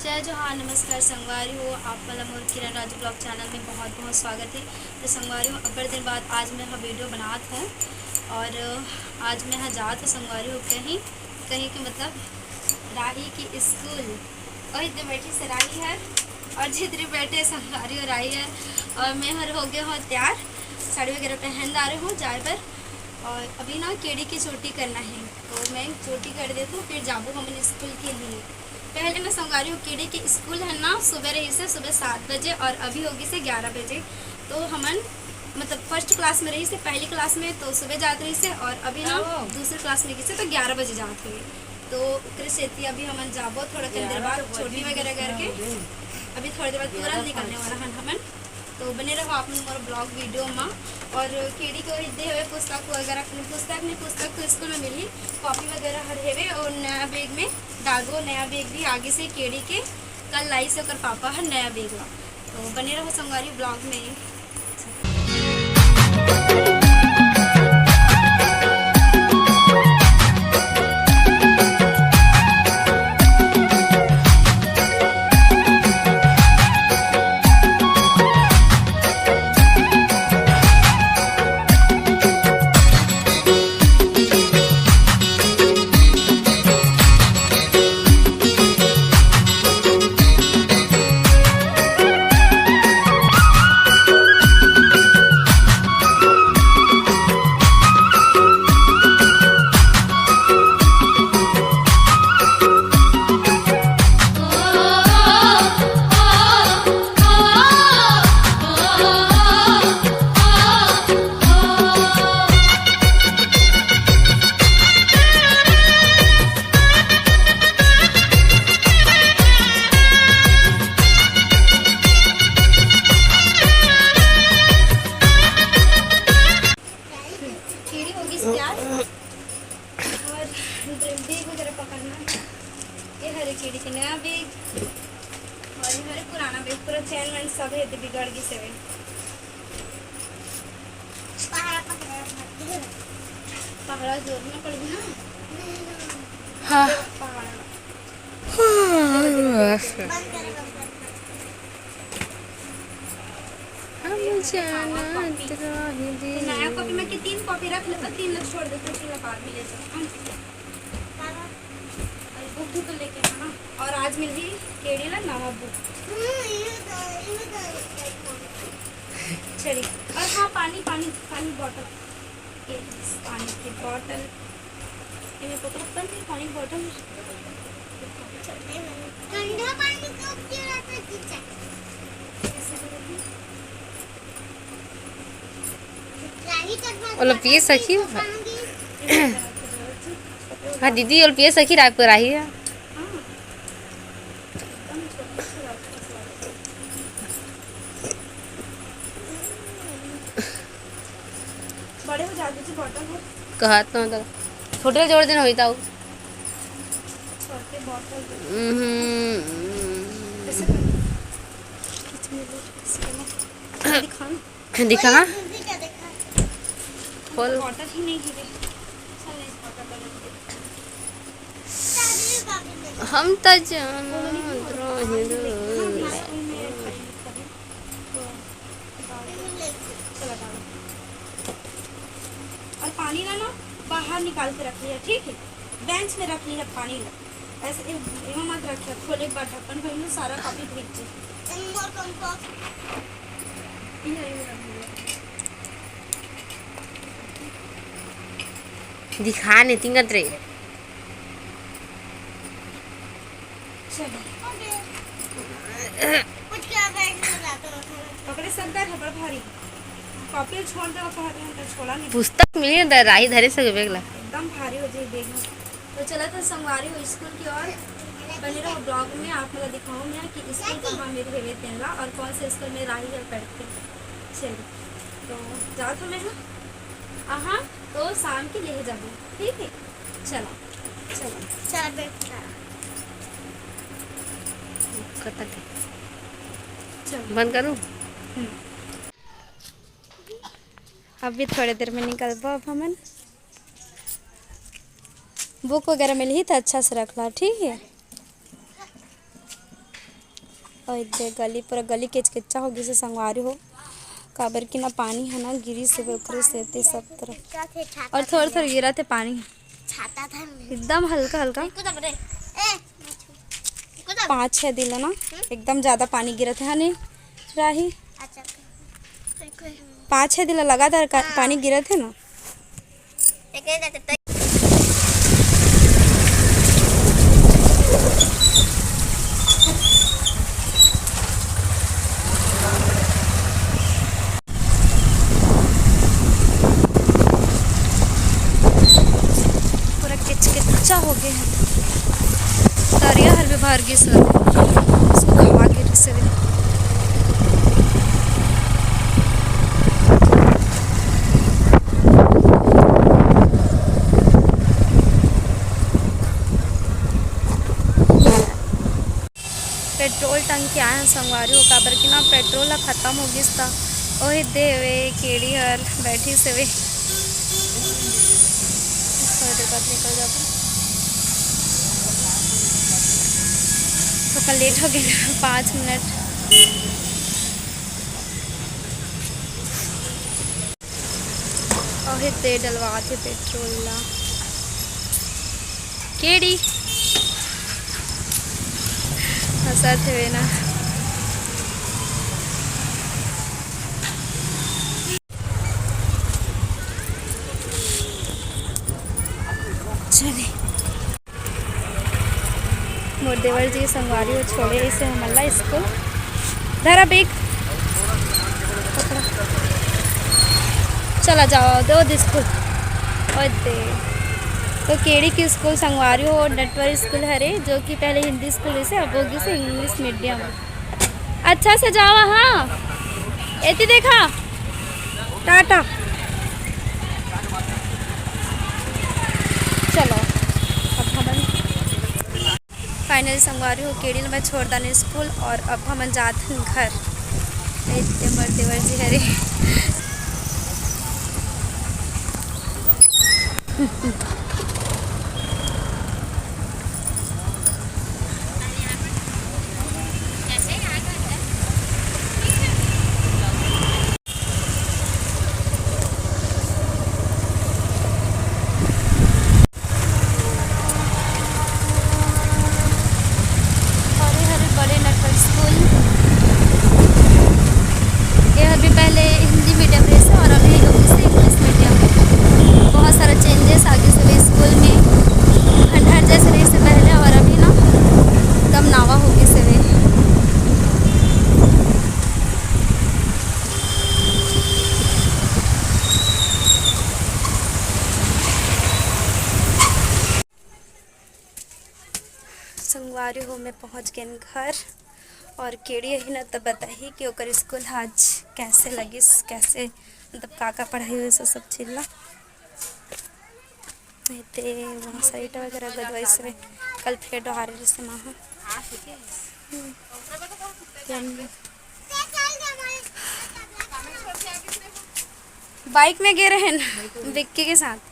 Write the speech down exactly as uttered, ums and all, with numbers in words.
जय जोहार, नमस्कार संगवारी हो, आप मन ला मोर किरण राजू vlog channel में बहुत बहुत स्वागत है। तो संगवारी हो, अब्बड़ दिन बाद आज मैं ह video बनात हूँ और आज मैं ह जात हूँ संगवारी हो कहीं, कहीं के मतलब राही के स्कूल। और इधर बैठी से राही है और जिधर बैठे संगवारी हो राही है और मैं हर हो गए हो तैयार, साड़ी वगैरह पहन डारे हो जाए बर। और अभी ना केड़ी की चोटी करना है, तो मैं चोटी कर देती हूँ, फिर जाबो हमन स्कूल के लिए। पहले मैं संगवारी हूँ, केड़ी के स्कूल है ना, सुबह रही से सुबह सात बजे और अभी होगी से ग्यारह बजे। तो हमन मतलब first class में रही से, पहली class में तो सुबह जात रही से और अभी ना दूसरी class में गिसे तो ग्यारह बजे जात हुई। तो ओकरे सेती अभी हमन जाबो थोड़ा कन देर बाद चोटी वगैरह करके, अभी थोड़ी देर बाद तुरंत निकलने वाला हन हमन। तो बने रहो आप मन मोर vlog video मा। और केड़ी के ओही दे हवे पुस्तक वगैरह, पुस्तक नहीं, पुस्तक तो स्कूल में मिली, copy वगैरह हर हेवे और नया bag में डालबो। नया bag भी आगे से केड़ी के कल लाई से ओकर पापा हर नया bag ला। तो बने रहो संगवारी vlog में। केड़ी होगी तैयार और bag वगैरह पकड़ना। ये हरे केड़ी के नया bag और ये हरे पुराना bag, पूरा chain वैन सब है, तो बिगड़ गई से। पहाड़ा पकड़ा पहाड़ा जोर में पड़ गया। हाँ। पहाड़ा। हम जानत रही। नया copy में के तीन copy रख लेता, तीन ला छोड़ देता, तीन ला बाद में ले जाता। अरे book भी तो लेके आना। और आज मिल गई केड़ी ला नवा book। चलिए, और हाँ, पानी, पानी, पानी bottle। ये पानी की bottle। ये मेरे को तो अपन भी पानी bottle। ठंडा पानी कब क्यों रहता है, जीजा? ओला पिए सकी? हाँ दीदी, ओला पिए सकी, रात को राही है। बड़े हो जाते जी bottle हो। कहत तो हूँ तो छोटे जोड़ दिन होई ताऊ। छोटे bottle दे। हम्म। कैसे कर? खींच में ले, इसको ना। दिखा ना। दिखा। खोल। Bottle ही नहीं गिरे। चल, इस bottle में रख दे। हम त जानत रहे। चला डालो। और पानी ला ना बाहर निकाल के रख लिया, ठीक है? Bench में रख लिया पानी ला, ऐसे ए-, एमा मत रखिया, खोले एक बार ढक्कन भर लो, सारा copy भीग जाए। इहाँ, इहाँ रख लिया। दिखा ने तिंगत रे। चलो। पकड़े सब दा है, बड़ा भारी। Copy छोड़ दे, वो कहते हैं, तो छोड़ा नहीं। पुस्तक मिली ना, राही धरे से bag ला। एकदम भारी हो जाए bag में। तो चला था संगवारी हो स्कूल की ओर, बने रहो vlog में, आप मतलब दिखाओ मैं कि स्कूल कहाँ मेरे हेवे तेन ला और कौन से स्कूल में राही है पढ़ते। चलिए, तो जाओ तो मैं, हाँ, तो शाम के ले जाबो, ठीक है? चला, चला। चल बेटा। कटा के। चल। बंद करूँ? हम्म। अभी थोड़े देर में निकलबो अब हमन। Book वगैरह मिलही त अच्छा से रख ला, ठीक है? अउ एदे गली, पूरा गली केचकेचा हो गिस हे संगवारी हो, काबर कि ना पानी ह ना गिरिस हे, ओकरे सेती सब तरफ। अउ थोड़ा-थोड़ा गिरत हे पानी। छाता था। एकदम हल्का हल्का। रुको तब रे। ए, रुको तब। पाँच छः दिन ले ना, हम्म? एकदम ज्यादा पानी गिरत हे, हाँ नहीं राही? अच्छा। पाँच छः दिन ले लगातार का-, हाँ। पानी गिरत हे ना। एक, एक, एक, एक। पूरा किचकिचा हो गे हे। तरिया हर भी भर गिस हे, सुखा गिस हे। पेट्रोल टंकी आए हन संगवारी हो, काबर कि ना पेट्रोल ह खतम हो गिस, त ओही दे हवे केड़ी हर बैठिस हवे। थोड़ी देर बाद निकल जाबो। थोड़ा लेट हो गया, पाँच मिनट। अउ एदे डलवात हे पेट्रोल ला। केड़ी? हंसत हवे ना। चले। मोर देवर जी संगवारी हो छोड़े अइसे हमन ला स्कूल। धरा बैग। पकड़ा। चला जाओ, दो दे स्कूल। ओए दे। तो केड़ी के स्कूल संगवारी हो, नटवर स्कूल हरे, जो कि पहले हिंदी स्कूल रहिसे, अब हो गिसे इंग्लिश मीडियम। अच्छा से जावा, हाँ। एती देखा। टाटा। चलो, अब हमन finally संगवारी हो केड़ी ल मैं छोड़ दाने स्कूल अउ अब हमन जात हन घर। एते मोर देवर जी हरे। अउ ये हरे बड़े नटवर स्कूल। ये हर भी पहले हिंदी मीडियम रहिसे अउ अभी हो गिसे इंग्लिश मीडियम। बहुत सारा changes आ गिस हवे स्कूल में। खंडहर जैसे रहिसे पहले अउ अभी ना एकदम नावा हो गिस हवे। संगवारी हो, मैं पहुंच गेन घर अउ केड़ी ही ना त बताही कि ओकर स्कूल आज कैसे लगिस, कैसे मतलब का का पढ़ाई होइस, सब चीज ला। एते वहाँ साइड वगैरह गदवाइस हवे, कल फेर डोहारे रहिसे माँ ह। बाइक में गे रहेन विक्की के साथ।